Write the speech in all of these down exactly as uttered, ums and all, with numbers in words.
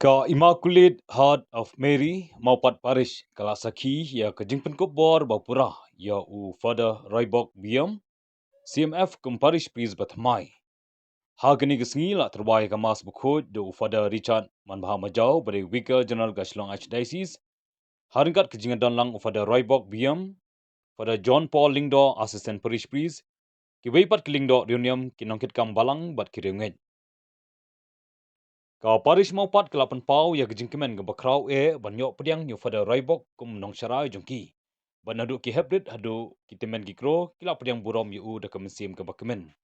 Ka Immaculate Heart of Mary, Mawpat Parish, ka la sakhi ïa ka jingpynkup bor ba pura ïa u Father Roybok Biam, C M F kum Parish Priest ba thymmai. Ha kane ka sngi la tyrwa ïa ka Mass bakhuid da u Father Richard Manbha Majaw, ba dei Vicar General ka Shillong Archdiocese, ha ryngkat ka jingdon lang u Father Roybok Biam, Father John Paul Lyngdoh, Assistant Parish Priest, kiwei pat ki lyngdoh riewniam, ki nongkitkam balang bad ki riewngeit. Ka Parish Mawpat ka la pynpaw ïa ka jingkmen kaba khraw eh ban ïoh pdiang ïa u Father Roybok kum nongsharai jong ki. Bad naduh ki heprit haduh ki tymmen ki kro, ki la pdiang burom ïa u da ka mynsiem kaba kmen.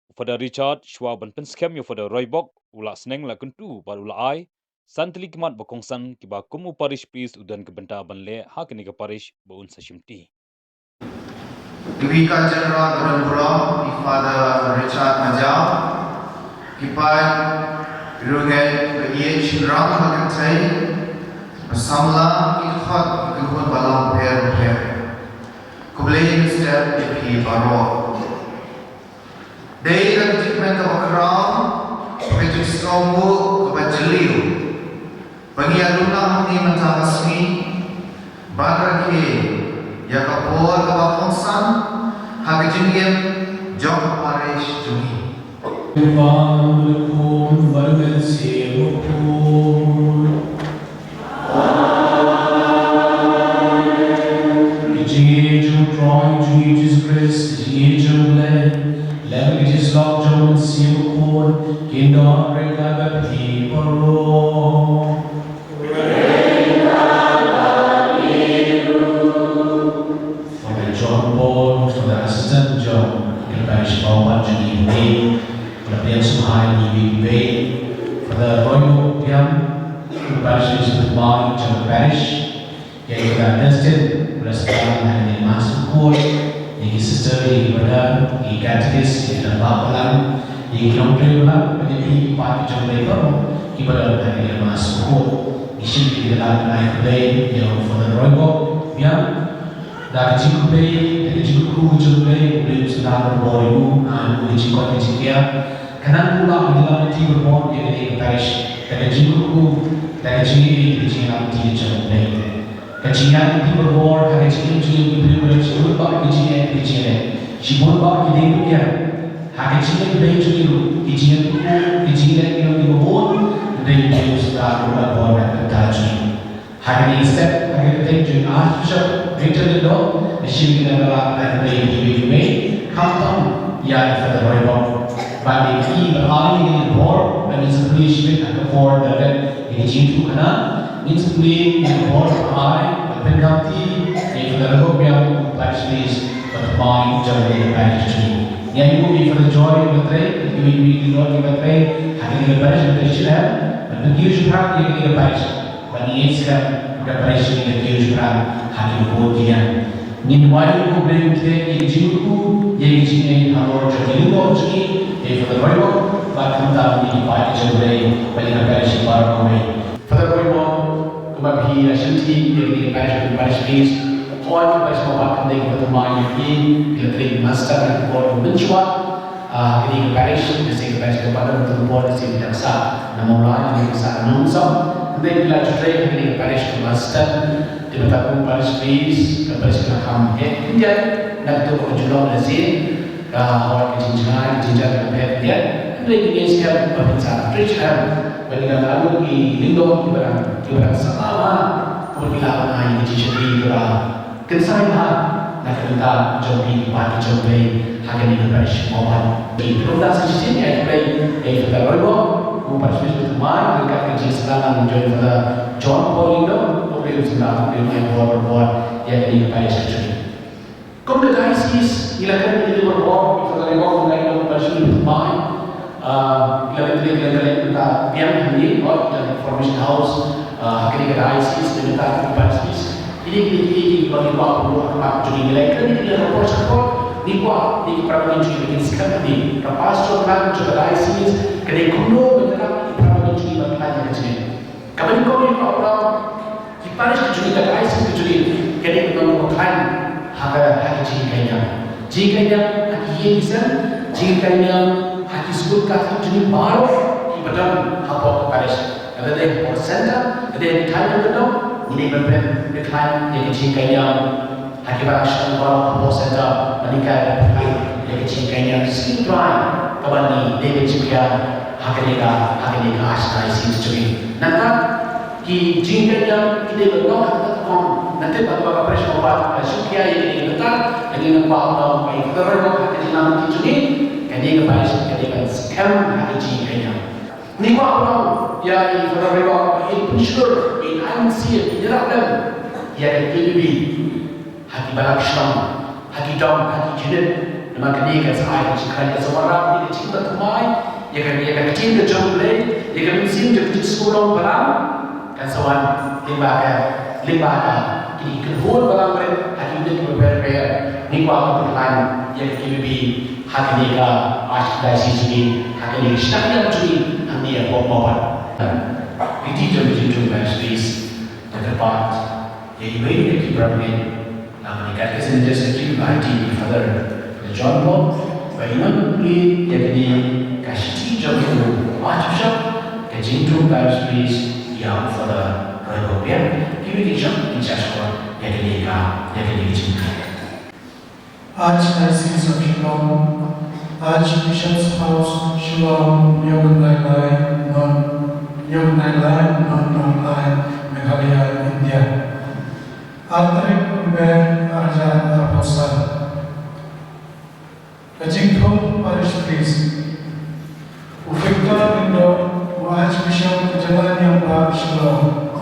U Father Richard, shuwa ban pynskhem ïa u Father Roybok, u la sneng, la kyntu bad u la ai san tylli ki mat ba kongsan kiba kum u Parish Priest u don ka bynta ban leh ha kane ka parish ba un sa shimti. Ki Vicar General ba don burom, i Father Richard Majaw, ki paid riewngeit ba ïeit shynrang ha kynthei, ba samla, ki dkhot, ki kynhun balang bapher bapher. Khublei mynstep ïa phi baroh. Dei da ka jingkmen kaba khraw, ka jingsngewnguh kaba jylliew, ba ngi ïa duna hangne mynta ka sngi ban rakhe ïa ka por kaba kongsan ha ka jingim jong ka parish jong ngi. Ka jingïeit jong u Trai jong ngi u Jisu Khrist, ka jingïeit jong u Blei, lem ka jingïeit jong u Mynsiem Bakhuid, kin don ryngkat bad phi baroh. Father John Paul, Father Assistant jong ka parish Mawpat jong ngi, Father Biang Suhai, ngi bad Father Roy Biang, ka parish is the body jong ka parish. Ïa i Father Dustin, u la sdang ha kane ka Mass bakhuid, ïa ki sister, ïa ki brother, ïa ki catechist, ïa ki rangbah balang, ïa ki nongtrei balang, bad ïa ki paid jong U Blei baroh kiba don ha kane ka Mass bakhuid. Ngi shim ïa ka lad ban ai khublei ïa u Father Roybok Biang, da ka jingkhublei, da ka jingkyrkhu jong U Blei, U Blei un sa ai bor ïa u, ai ïa u ka jingkoit ka jingkhiah. Khnang ba u lah ban ïalam lynti barabor ïa kane ka parish da ka jingkyrkhu, da ka jingïeit, da ka jingïalam lynti jong U Blei. Ka jingïaid lynti barabor ha ka jingim jong ngi ki briew, ka long shibun bha ki jingeh, ki jingeh, shibun bha ki dieng ki kiar. Ha ka jingim jong ngi ruh, ki jingeh, ki jingeh ki long kiba bun. Dei U Blei u sa ai bor na ka bynta jong ngi. Ha kane ka step, ha kane ka kyrteng jong u Archbishop Victor Lyngdoh, nga shim ïa kane ka lad ban ai khublei ïa kiwei kiwei, khamtam ïa i Father Roybok. Bad ïa ki ba ai ïa kane ka bor, ba ngin sa plie shibit ha ka por ba dep ïa ka jingïathuhkhana, ngin sa plie ïa ka bor ba ai, ba pyndonkam ïa i Father Roybok Biang, u Parish Priest ba thymmai jong kane ka parish jong ngi. Ngi ïa ïaroh ïa i Father Joy ba trei, ïa kiwei kiwei ki lyngdoh kiba trei ha kane ka parish, ba trei shitrhem ban pynkiew shaphrang ïa kane ka parish. Ba ngin ïa skhem ka parish ka kiew shaphrang ha ki bun ki liang. Ngin duwai ïa U Blei un khie ïa ki jingkyrkhu, ïa ki jingïeit halor jong ki lyngdoh jong ngi, ïa Father Roybok, bad khamtam ïa ki paid jong U Blei, bad ïa ka parish baroh kawei. Father Roybok, kumba phi la shimti ïa kane ka parish, ka parish priest, hooid ka parish Mawpat kam dei kaba thymmai ïa phi, phi la trei master na ka bor mynshuwa. Ah, kane ka parish, ka parish ka Padam Tumpor, ka parish ka Daksa, na Mawlai, ka parish ka Nongsom. Hynrei phi la ju trei ha kane ka parish kum assistant, te mynta kum parish priest, ka parish ka kham heh khyndiat na kata ka ju long lehse ka hoi, ka jingjngai, ka jingjar ka pher khyndiat. Hynrei ngi ngeit skhem ba phin sa trei shitrhem, ba ngi dang ïoh ki lyngdoh kiba dang, kiba dang samla bha, kumba phi la ong, ïa ki jingshakri kiba kynsai bha na ka bynta jong phi, ki paid ki jong U Blei ha kane ka parish Mawpat. Te kumta sa shisien ngi ai khublei ïa i Father Roybok, u parish priest ba thymmai, ryngkat ka jingsdang lang jong i Father John Paul Lyngdoh, U Blei un synran, U Blei un ai bor barabor ïa kane ka parish ka jong ngi. Kum ka diocese ngi la kren ïa kane barabor, i Father Roybok un ai, u parish priest ba thymmai. Ah, ngi la kren, ngi la kren, ngi la biang hangne, oh, ngi la formation house, ah, ha kane ka diocese, ngi la kren ïa ka parish priest. Kine, kine, kine, kine kiba ngi kwah ban buh ha khmat jong ngi, ngi la kren ïa kine ha por sha por, ngi kwah ïa ki para bangeit jong ngi ba kin skhem hangne. Ka pastor plan jong ka diocese ka dei kumno ban ïarap ïa ki para bangeit jong ngi ban khlaiñ ïa ka jingim. Kaba nyngkong ngi kwah ban ong, ki parish ka jong ngi, ka diocese ka jong ngi, ka dei ka nong kaba khlaiñ ha ka, ha ka jinghikai niam. Jinghikai niam ha ki ïing ki sem, jinghikai niam ha ki skul Catholic jong ngi baroh kiba don hapoh ka parish. Lada dei hapoh center, lada dei ha ki thaiñ lyngdoh, ngin ïa pynpep ïa ka jingkynmaw ha kiba la shong baroh hapoh center, ba ngin ïa pynpep ïa ka jingkynmaw. Sngewthuh kaba ngi dei ban shim ïa ha kane ka, ha kane ka Archdiocese jong ngi. Nangta ki jingkynmaw ki dei ban long ha kata ka form. Nangta ba ka parish ba ka shu ïa ïa kane ka bynta, kane ka ba long ba ïa ka roi ba ka jingkynmaw ki jong ngi, kane ka parish ka dei ban skhem ha ka jingkynmaw. Ngi kwah ban ong ïa i Father Riewbok ba in pynshlur, in ai mynsiem, in ïarap lem ïa ka K B B ha kiba la shlong, ha ki dong, ha ki unit. Namar kane kan sa ai ka jingkren, kan sa wanrah ïa ka jingtymmen thymmai ïa ka, ïa ka ktien ka jong U Blei, ïa ka mynsiem jong ka jingsngew long balang. Kan sa wan lyngba ka, lyngba ka, ki, ki khun balang rit ha ki unit kiba bapher bapher. Ngi kwah ban pynlong ïa ka K B B ha kane ka Archdiocese jong ngi, ha kane ka shnong jong ngi, hangne hapoh Mawpat. Ki jingthoh jingthoh ba sbis da kyrpad ïa iwei na ki briew, namar ka Catechist in Chief ba ha i Father John Paul ba in ïa kane ka shithi jong u Archbishop, ka jingthoh ba sbis ïa u Father Riewbok. Kiwei ki jong ki judge ko ïa kane ka, ïa kane ka jingthoh. Archdiocese of Shillong, Archbishop's House, Shillong, Hynñiewkhyndai Lai, Non, Hynñiewkhyndai Lai, Non, Nonglai, Meghalaya, India. Ar tarik November, ar hajar arphew san. Ka jingthung Parish Priest. U Victor Lyngdoh, u Archbishop ka jylla Niambah, Shillong.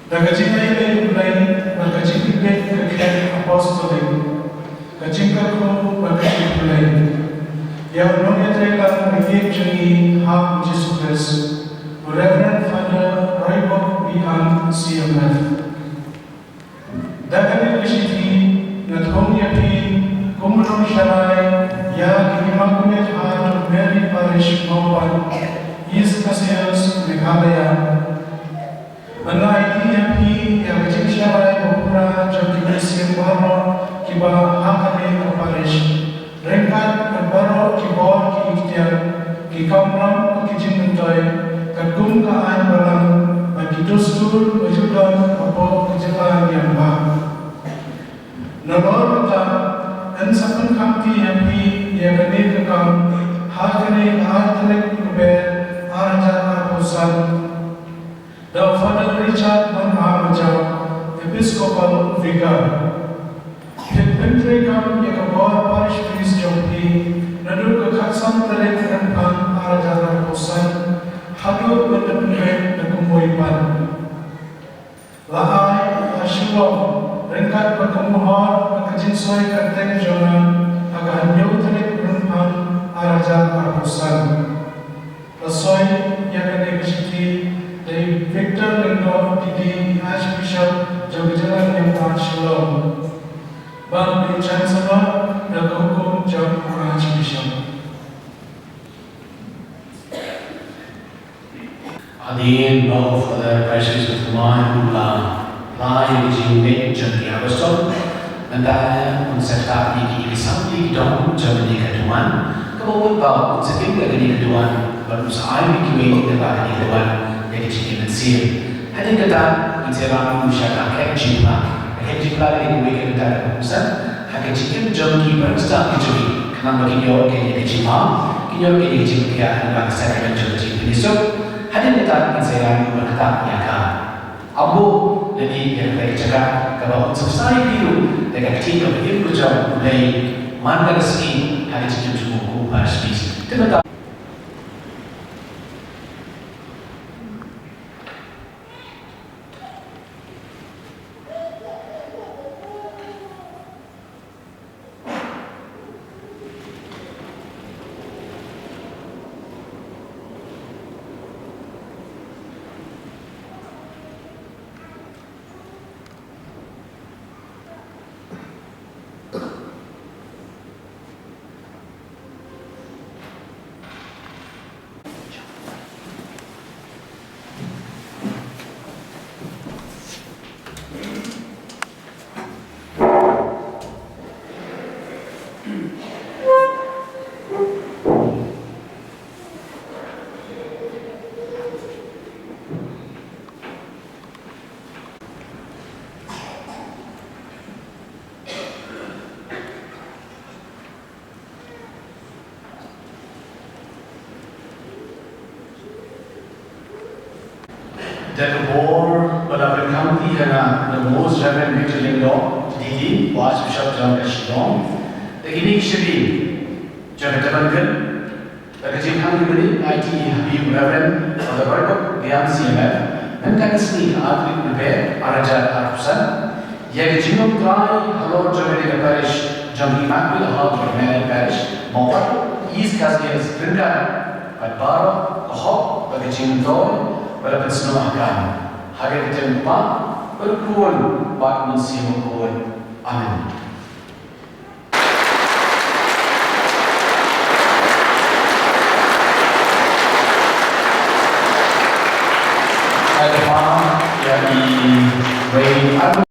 Da ka jingïeit U Blei bad ka jingïeit ka Kynrad Apostolic, ka jingkyrkhu bad ka jingpynlong ïa u nongïatreilang ba ïeit jong ngi ha U Jisu Khrist, u Reverend Father Roybok B. Ang, C M F. Da kane ka shithi nga thung ïa phi kum u nongsharai ïa ka Immaculate Heart of Mary Parish, Mawpat, East Khasi Hills, Meghalaya. Nga ïathuh ïa phi ïa ka jingsharai ba pura jong ki mynsiem baroh kiba ha kane ka parish, ryngkat bad baroh ki bor ki iktiar, ki kamram bad ki jingmyntoi, katkum ka aiñ balang bad ki dustur ba ju don hapoh ka jylla Niambah. Nalor kata, yn sa pynkhamti ïa phi ïa kane ka kam ha kane ka ar tarik November ar hajar arphew san. Da u Father Richard Nongamuja, Episcopal Vicar. Phin pyntreikam ïa ka bor Parish Priest jong phi naduh ka khatsan tarik Rymphang ar hajar arphew san haduh ban da pynbeit da kumwei pat. La ai ha Shillong ryngkat bad ka mohor bad ka jingsoi kyrteng jong nga ha ka hynñiew tarik Rymphang ar hajar arphew san. La soi ïa kane ka shithi da i Victor Lyngdoh D D, Archbishop jong ka jylla Niambah, Shillong, bad da i Chancellor da ka hukum jong u Archbishop. Hadien ba u Father Paisius u thymmai, u la plie ïa ka jingngeit jong ki apostol. Mynta un sa ktah ïa kine ki sample ki dong jong kane ka duwan, kaba mut ba un sa im ïa kane ka duwan bad un sa ai ïa kiwei kiba ïa kane ka duwan ïa ka jingim mynsiem. Hadien kata ngin sa ïalam u sha ka khet jingphla. Ka khet jingphla ka dei kawei ka bynta kaba kongsan ha ka jingim jong ki bakhraw ki jong ngi, khnang ba kin ïoh ïa ka jingmam, kin ïoh ïa ka jingpynkhiah lyngba ka sakrament jong ka jingpynsuk. Hadien kata ngin sa ïalam u ban ktah ïa ka ambo lane ïa ka jaka kaba un sa pynshai ïa u da ka ktien kaba im ka jong U Blei man la ka sngi ha ka jingim jong u kum u Parish Priest. Te mynta Da ka bor ba la pynkham ïa nga da u Most Reverend Victor Lyngdoh, D D, u Archbishop jong ka Shillong. Da kine ki shakri jong ka tabernacle, da ka jingkhang ïa u Reverend Father Robert Biam C M F, mynta ka sngi ka arphew tarik November arhajar arphew san. Ïa ka jingïatai halor jong ka parish jong Immaculate Heart of Mary Parish, Mawkyrwat, East Khasi Hills, ryngkat bad baroh ka hok bad ka jingmyntoi ba la pynsngew ha ka. Ha ka kyrteng u Kpa bad u Khun bad u Mynsiem Bakhuid. Amen. Ka dei ba ïa i wei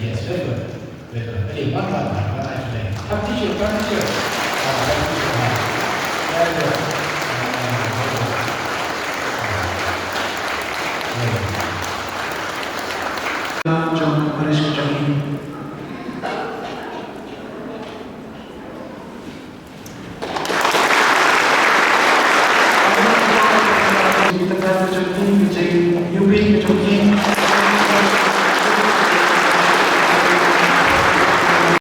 Yes, very good. Very good. Very good. Very good. Very good. Very good.